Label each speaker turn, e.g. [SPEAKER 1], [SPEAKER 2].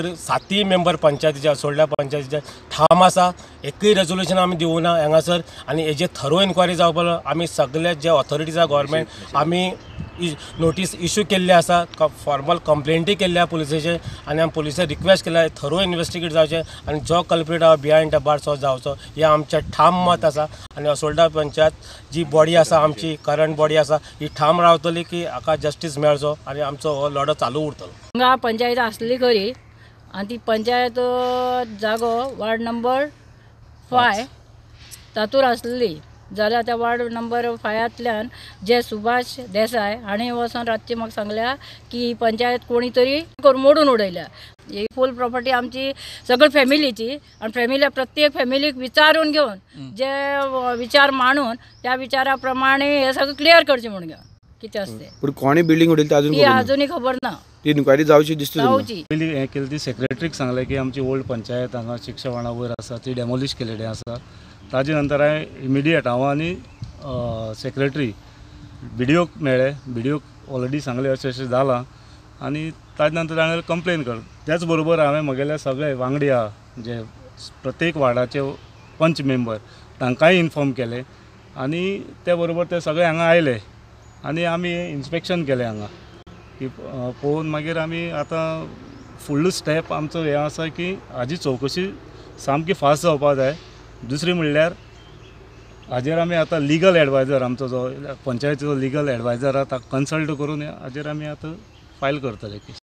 [SPEAKER 1] भितर 7 मेंबर पंचायतीच्या असोल्ड्या पंचायतीच्या ठाम आसा. एकूय रेजोल्युशन आमी दिवना हांगासर आनी हेजे थरो इन्क्वायरी जावपाक आमी सगळे जे ऑथॉरिटीज आसा गव्हर्मेंट आमी नोटीस इशू केल्ले आसा, फॉर्मल कंप्लेंटय केल्ले आसा पुलिसेचे आनी आमी पुलिसे रिक्वेस्ट केल्या थरो इन्वेस्टिगेट जावचें आनी जो कल्प्रीट आसा बिहायंड the bars हो जावचो, हें आमचें ठाम मत आसा. आनी असोल्डा पंचायत जी बॉडी आसा आमची करंट बॉडी आसा ही ठाम रावतली की हाका जस्टीस मेळचो आनी आमचो हो लढो चालू उरतलो.
[SPEAKER 2] हांगा पंचायत आसली खरी आनी ती पंचायत जागो वार्ड नंबर 5 तातूर आसली जाल्यार त्या वार्ड नंबर 5तल्यान जे सुभाष देसाय हांणी वचोन रातची म्हाका सांगल्या की पंचायत कोणी तरी मोडून उडयल्या. ही फूल प्रॉपर्टी आमची सगळी फॅमिलीची आनी फॅमिली प्रत्येक फॅमिलीक विचारून घेवन जे विचार मांडून त्या विचारा प्रमाणे हे सगळं क्लियर करचें म्हूण घेवन कितें आसता.
[SPEAKER 3] पूण कोणी बिल्डींग उडयली ती अजून
[SPEAKER 2] ती अजूनय खबर ना,
[SPEAKER 3] ती इन्क्वायरी जावची दिसता.
[SPEAKER 2] जावची.
[SPEAKER 4] पयलीं हें केलें ती सेक्रेटरीक सांगलें की आमची ओल्ड पंचायत हांगा शिक्षवणा वयर आसा ती डेमोलिश केलेली आसा. ताजे नंतर हांवें इमिडिएट हांव आनी सेक्रेटरी बीडीओक मेळ्ळे, बीडीओक ऑलरेडी सांगलें अशें अशें जालां आनी ताजे नंतर हांवें कंप्लेन कर. त्याच बरोबर हांवें म्हगेले सगळे वांगडी आहा जे प्रत्येक वार्डाचे पंच मेंबर तांकांय इन्फॉर्म केलें आनी ते बरोबर ते सगळे हांगा आयले आनी आमी इन्स्पेक्शन केलें हांगा की पळोवन मागीर आमी आतां फुडलो स्टेप आमचो हें आसा की हाजी चवकशी सामकी फास्ट जावपाक जाय. दुसरी म्हणल्यार हाजेर आमी आतां लिगल एडवायजर आमचो जो पंचायतीचो लिगल एडवायजर आहा ताका कन्सल्ट करून हाजेर आमी आतां फायल करतले केस.